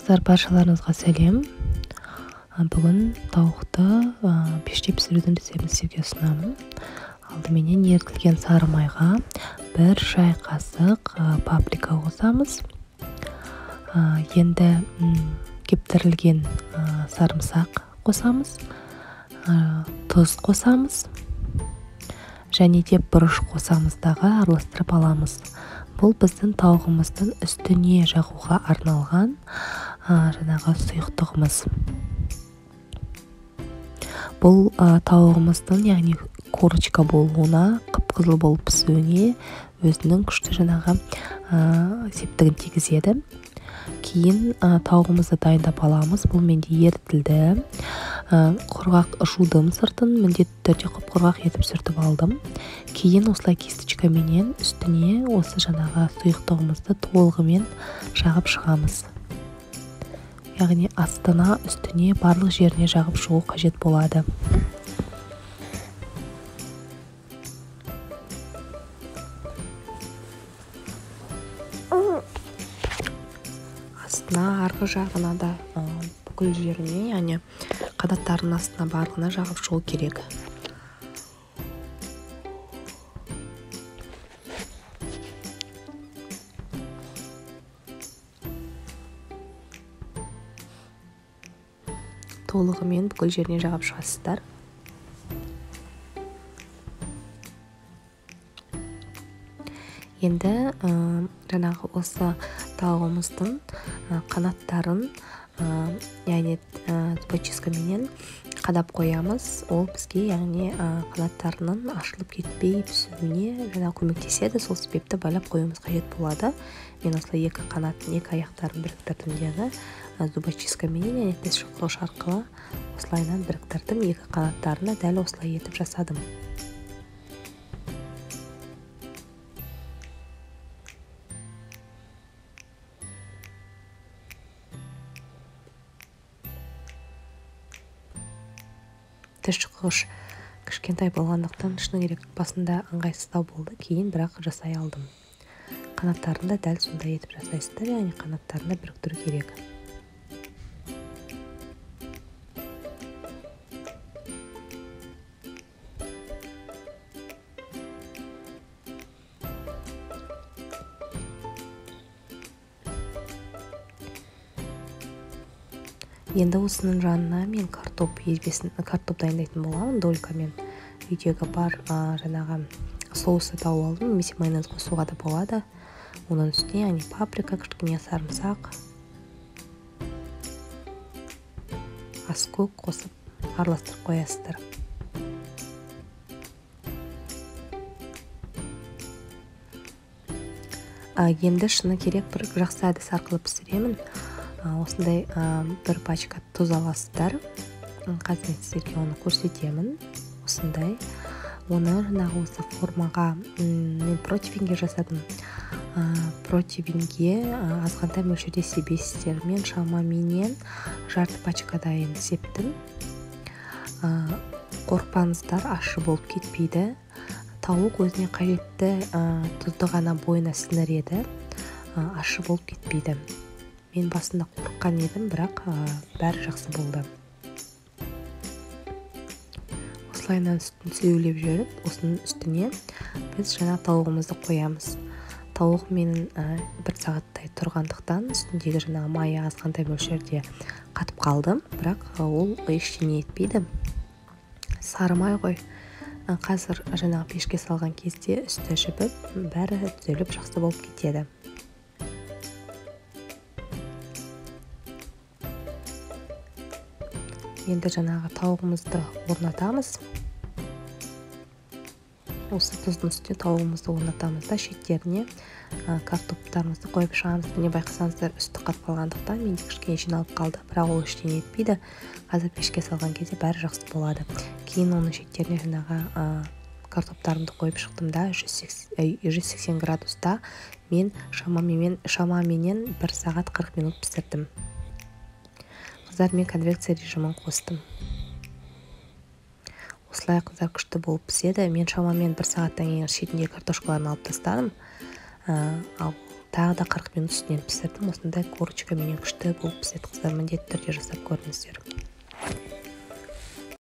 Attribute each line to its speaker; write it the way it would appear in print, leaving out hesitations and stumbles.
Speaker 1: Қыздар, баршаларыңызға сәлем. Бүгін тауықты пеште пісірудің рецептін сізге ұсынамын. Алдыменен ерітілген сары майға 1 шай қасық паприка қосамыз. Енді кептірілген сарымсақ қосамыз, тұз қосамыз және де бұрыш қосамыз дағы араластырып аламыз. Бұл біздің тауығымыздың үстіне жағуға арналған жаңағы сұйықтығымыз. Бұл тауығымыздың, яғни корочка болуына, қып-қызыл болып пісуіне өзінің күшті жаңағы септігін тигізеді. Кейін тауығымызды дайындап аламыз. Бұл менде ерітілді. Құрғақ жудым сыртын, міндетті түрде құп-құрғақ етіп сүртіп алдым. Кейін осылай кисточкаменен үстіне осы жаңағы сұйықтығымызды толығымен жағып шығамыз. Яғни астына, үстіне, барлық жеріне жағып шығу қажет болады. Астына, арғы жағына да, бүкіл жеріне, яғни қанаттарының астына барлығына жағып шығу керек. Толығымен бүкіл жеріне жағып шығасыздар. Енді жаңағы осы тауығымыздың қанаттарын, яғни зубочисткаменен қадап қоямыз. Ол бізге, яғни қанаттарының ашылып кетпей пісуіне жаңа көмектеседі. Сол себепті байлап қоюымыз қажет болады. Мен осылай екі қанатын, екі аяқтарын біріктірдім дегі зубочисткаменен, яғни тіс шұқығыш арқылы осылайынан біріктірдім. Екі қанаттарына дәл осылай етіп жасадым. Тіс шұқығыш кішкентай болғандықтан шыны керек басында ыңғайсыздау болды, кейін бірақ жасай алдым. Қанаттарын да дәл сондай етіп жасайсыздар, яғни қанаттарын да біріктіру керек. Енді осының жанына мен картоп езбесін, картоп дайындайтын боламын долькамен. Үйдегі бар жаңағы соусы тауып алдым, немесе майонез қосуға да болады. Оның үстіне, яғни паприка, кішкене сарымсақ, аскөк қосып араластырып қоясыздар. Енді шыны керек бір жақсы әдіс арқылы пісіремін. Осындай бір пачка тұз аласыздар. Қазір мен сіздерге оны көрсетемін. Осындай. Оны жаңағы осы формаға мен противенге жасадым. Противенге азғантай мөлшерде себесіздер. Мен шамаменен жарты пачкадайын септім. Қорықпаңыздар, ащы болып кетпейді. Тауық өзіне қажетті тұзды ғана бойына сіңіреді. Ащы болып кетпейді. Мен басында қорыққан едім, бірақ бәрі жақсы болды. Осылайынан үстін сүюлеп жіберіп, осының үстіне біз жаңа тауығымызды қоямыз. Тауық менің 1 сағаттай тұрғандықтан үстіндегі жаңағы майы азғантай мөлшерде қатып қалды, бірақ ол ештеңе етпейді. Сары май ғой. Қазір жаңағы пешке салған кезде үсті жібіп, бәрі түзеліп жақсы болып кетеді. Енді жаңағы тауығымызды орнатамыз. Осы тұздың үстіне тауығымызды орнатамыз да шеттеріне картоптарымызды қойып шығамыз. Міне байқасаңыздар, үсті қатып қалғандықтан менде кішкене жиналып қалды, бірақ ол ештеңе етпейді. Қазір пешке салған кезде бәрі жақсы болады. Кейін оның шеттеріне жаңағы картоптарымды қойып шықтым да 180 градуста мен шамаменен 1 сағат 40 минут пісірдім. Қыздар, мен конвекция режимін қостым. Осылай қыздар күшті болып піседі. Мен шамамен 1 сағаттан кейін шетіндегі картошкаларын алып тастадым. Ал Тағы да 40 минут үстінен пісірдім. Осындай курочка менен күшті болып піседі, қыздар, міндетті түрде жасап көріңіздер.